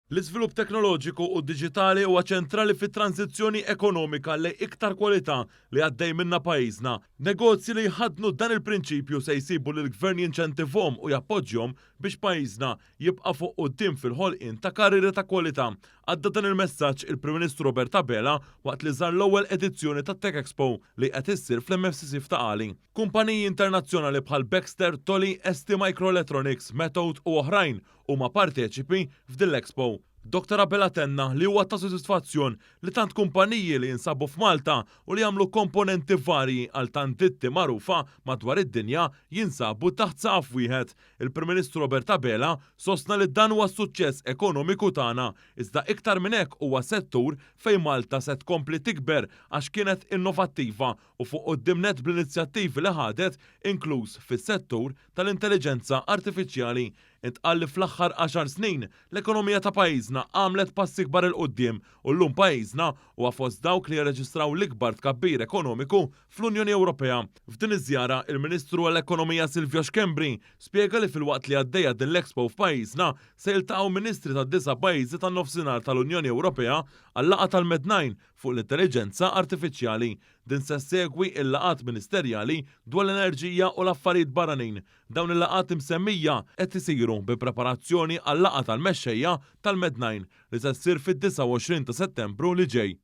L-iżvilupp teknoloġiku u diġitali huwa ċentrali fit-tranżizzjoni ekonomika lejn iktar kwalità li għaddej minnha pajjiżna. Negozji li jħaddnu dan il-prinċipju se jsibu lill-Gvern jinċentivhom u jappoġġjhom biex pajjiżna jibqa' fuq quddiem fil-ħolqien ta' karrieri ta' kwalità. Għadda dan il-messaġġ il-Prim Ministru Robert Abela waqt li żar l-ewwel edizzjoni tat-Tech Expo li qed issir fl-MFCC f'Ta' Qali. Kumpaniji internazzjonali bħal Baxter, Toly, ST Microelectronics, Methode u oħrajn huma parteċipi f'din l-Expo. Dottor Abela tenna li huwa ta' sodisfazzjon li tant kumpaniji li jinsabu f'Malta u li jagħmlu komponenti varji għal tant ditti magħrufa madwar id-dinja jinsabu taħt saqaf wieħed. Il-Prim Ministru Robert Abela sostna li dan huwa suċċess ekonomiku tagħna, iżda iktar minn hekk huwa settur fejn Malta se tkompli tikber għax kienet innovattiva u fuq quddiem nett bl-inizjattivi li ħadet, inkluż fis-settur tal-intelliġenza artifiċjali. Intqal li fl-aħħar għaxar snin, l-ekonomija ta' pajjiżna għamlet passi kbar 'il quddiem u llum pajjiżna huwa fost dawk li jirreġistraw l-ikbar tkabbir ekonomiku fl-Unjoni Ewropea. F'din iż-żjara, il-Ministru għall-Ekonomija Silvio Schembri spjega li filwaqt li għaddejja din l-Expo f'pajjiżna, se jiltaqgħu ministri tad-disa' pajjiżi tan-Nofsinhar tal-Unjoni Ewropea għal-laqgħa tal-Med-Nine fuq l-intelliġenza artifiċjali. Din se ssegwi l-laqgħat ministerjali dwar l-enerġija u l-affarijiet barranin. Dawn il-laqgħat imsemmija qed isiru bi preparazzjoni għal-laqgħa tal-mexxejja tal-Med-Nine li se ssir fid-29 ta' Settembru li ġej.